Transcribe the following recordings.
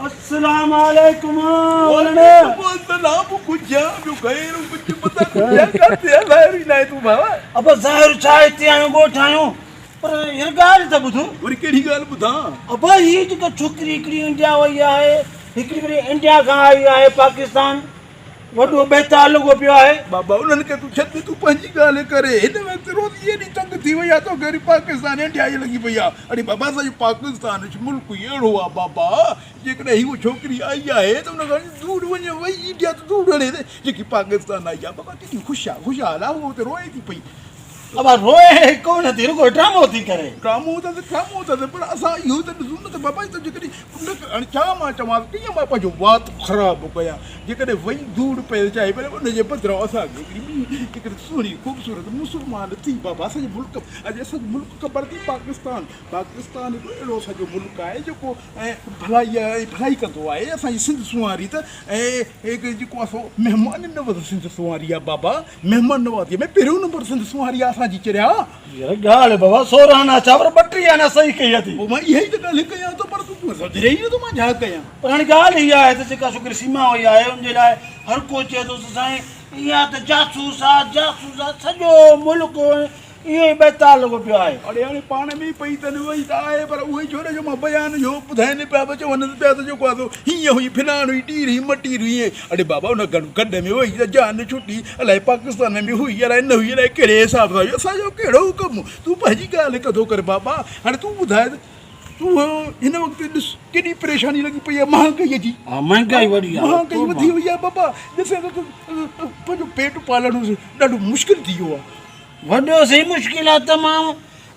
السلام عليڪم وعليڪم السلام ڪجهه ٻيو غير ڪجهه پتا ڪجهه ڪٿي ظاهر ئي ناهي تون بابا. ابا ظاهر ڇا هتي آيون ڳوٺ آيون پر هر ڳالهه ته ٻڌ. وري ڪهڙي ڳالهه ٻڌان. ابا هي جيڪا ڇوڪري هڪڙي انڊيا وئي آهي هڪڙي وري انڊيا کان آئي آهي پاڪستان وڏو بهتار لڳو پيو آهي. بابا انهن کي تون ڇڏ تون پنهنجي ڳالهه ڪري هن وقت روزي ايڏي تنگ ٿي وئي آهي توکي وري پاڪستان انڊيا جي لڳي پئي آهي اڙي بابا اسان جو پاڪستان ملڪ ئي اهڙو آهي بابا جيڪڏهن هي ڇوڪري آئي آهي ته ان کان ڌوڙ وڃي وئي انڊيا ته ڌوڙ هڻي ته جيڪي پاڪستان آئي آهي بابا ڪيڏي خوش آهي خوشحال آهي هوء اتي روئي ٿي پئي. ابا روئي ڪونه ٿي رڳو ڊرامو ٿي ڪري. ڊرامو اٿس ڊرامو اٿس پر اسان اهو ته ڏسون نه ته بابا هي ته جيڪڏهن ان کي هاڻي ڇا مان چوانس ڪيئن مان پنهنجو وات خراب ڪيان جيڪڏهن وئي ڌوڙ پيل چاهي پر ان جي بدران اسان کي هڪڙي ٻي هڪڙي سهڻي خوبصورت مسلمان ٿي بابا اسان جي ملڪ اڄ اسان جو ملڪ خبر اٿئي پاڪستان پاڪستان هڪڙو اهڙو اسان جو ملڪ آهي جيڪو ۽ ڀلائي ۽ ڀلائي ڪندو آهي اسان جي سنڌ سونهاري ته ۽ هڪ جيڪو آهي سو مهمان نواز سنڌ سونهاري آهي بابا مهمان نوازيء ۾ پهريون نمبر سنڌ سونهاري آ اسان جي چريا. يار ڳالهه بابا 16 آنا ڇا پر 32 آنا صحيح ڪئي اٿي. پوء مان اها ئي ته ڳالهه ڪيان ٿو پر تون سڌري ئي نٿو مان ڇا ڪيان. پر هاڻي ڳالهه اها آهي ته جيڪا ڇوڪري سيما وئي آهي ان جي لاء هر ڪو چئي ٿو ته سائين اها ته جاسوس آ جاسوس آ سڄو ملڪ اهو ئي بيتال لڳو پيو آهي. اڙي هاڻي پاڻ ۾ ئي پئي تن وئي ته آهي پر اهو ئي ڇو نه جو مان بيان اهو ٻڌائين پيا به چون پيا ته جيڪو آهي سو هيئن هئي فلاڻ هئي ٽير هئي مٽير هئي اڙي بابا ان گڏ ۾ وئي ته جان ڇٽي الائي پاڪستان ۾ به هئي الائي نه هئي الائي ڪهڙي حساب سان هئي اسان جو ڪهڙو ڪم تون پنهنجي ڳالهه ڪندو ڪر بابا هاڻي تون ٻڌاء ته تون هن وقت ڏس ڪيڏي پريشاني لڳي پئي آهي مهانگائي جي ها مهانگائي وڏي آهي مهانگائي وڌي وئي آهي بابا ڏسين ته پنهنجو پيٽ پالڻ ڏاڍو مشڪل ٿي ويو آهي. وڏو سهي مشڪل آ تمام.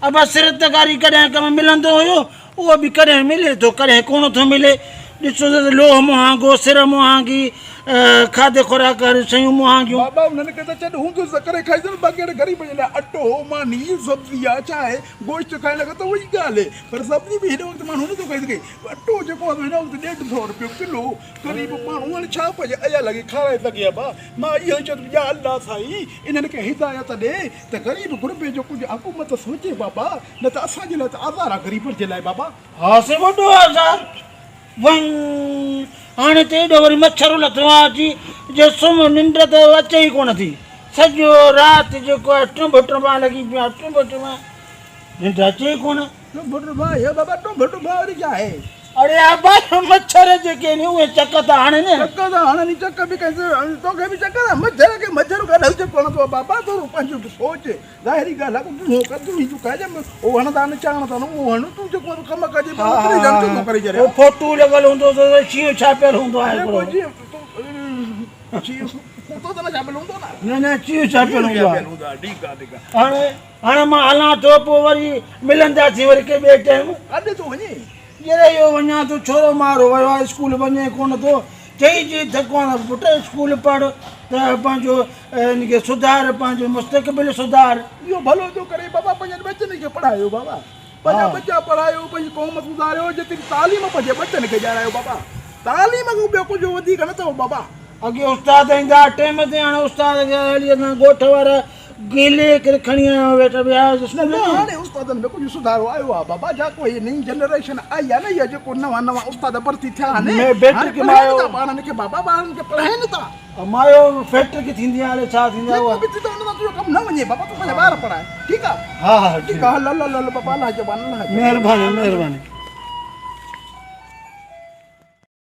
ابا سر تغاري ڪڏهن ڪم ملندو هيو اهو به ڪڏهن ملي ٿو ڪڏهن ڪونه ٿو ملي. ڏسو ته لوهه مهانگو، سر مهانگي، کاڌي خوراڪ واريون شيون مهانگيون. بابا انهن کي ته ڇڏ هوندس ته ڪري کائيندس باقي اهڙي غريب جي لاء اٽو، ماني، سبزي آ ڇا آهي گوشت کائڻ لڳا ته اها ئي ڳالهه آهي پر سبزي به هن وقت ماڻهو نٿو کائي سگهي اٽو جيڪو آهي سو هن وقت ڏيڍ سئو روپيو ڪلو غريب ماڻهو هاڻي ڇا پنهنجي عيال کي کارائي سگهي ابا مان اهو ئي چوندس يا الله سائين انهن کي هدايت ڏي ته غريب غربي جو ڪجهه حڪومت سوچي بابا نه ته اسان جي لاء ته آزار آ غريبن جي لاء بابا. ها سي وڏو آزار وڃ هاڻي ته ايڏو وري مڇر لٿو آ اچي جو سمهه ننڊ ته اچي ئي ڪونه ٿي سڄو رات جيڪو آهي ٽنڀ ٽنڀان لڳي پيو آ ٽنڀ ٽنڀان ننڊ اچي ئي ڪونه. ٽنڀ ٽنڀان هي بابا ٽنڀ ٽنڀان وري ڇا آهي. اڙي ابا مڇر جيڪي آهن اهي چڪ ٿا هڻن. چڪ ٿا هڻن چڪ به ڪنهن توکي به چڪ ٿا مڇر کي مڇر ڪڏهن چڪ هڻندو آهي بابا ٿورو پنهنجو به سوچ ظاهري ڳالهه آهي ڪو ڪدو هي تون کائجي اهو هڻندا آهن چاڻ ٿا اهو هڻ تون جيڪو ڪم ڪجي پريشان ڇو ٿو ڪري ڇڏيان. اهو فوٽو لڳل هوندو ته شينهن ڇاپيل هوندو آهي هڪڙو. شينهن ڪتو ته نه ڇاپيل هوندو نه. نه نه شينهن ڇاپيل هوندو آهي. ٺيڪ آهي ٺيڪ آهي. هاڻي هاڻي مان هلان ٿو پوء وري ملنداسين وري ڪنهن ٻئي ٽائيم. ڪاڏي ٿو وڃين؟ جڏهن اهو وڃان ٿو ڇورو مارو ويو آهي اسڪول وڃي ڪونه ٿو چئي جي ٿڪو آهيان پٽ اسڪول پڙهه ته پنهنجو ان کي سڌار پنهنجو مستقبل سڌار. اهو ڀلو ٿو ڪري بابا پنهنجن ٻچن کي پڙهايو بابا پنهنجا ٻچا پڙهايو پنهنجي قوم سڌاريو جيتري تعليم پنهنجي ٻچن کي ڏيارايو بابا تعليم کان ٻيو ڪجهه وڌيڪ نه اٿو بابا. اڳي استاد ايندا ها ٽيم تي هاڻي استاد کي هلي اسان ڳوٺ وارا گهلي ڪري کڻي آيو ويٺا ويا نه نه هاڻي استادن ۾ ڪجهه سڌارو آيو آهي بابا جا ڪو هي نئين جنريشن آئي آهي نه اها جيڪو نوان نوان استاد ڀرتي ٿيا آهن هاڻي پڙهائين ٿا ٻارن کي بابا ٻارن کي پڙهائين ٿا. مايو فيڪٽري ٿيندي آهي الائي ڇا ٿيندي آهي جيڪو به ٿيندو ان سان تنهنجو ڪم نه وڃي بابا تون پنهنجا ٻار پڙهائي ٺيڪ آهي ها ها ٺيڪ آهي هل هل هل بابا الله جو ٻانهو الله جو مهرباني مهرباني.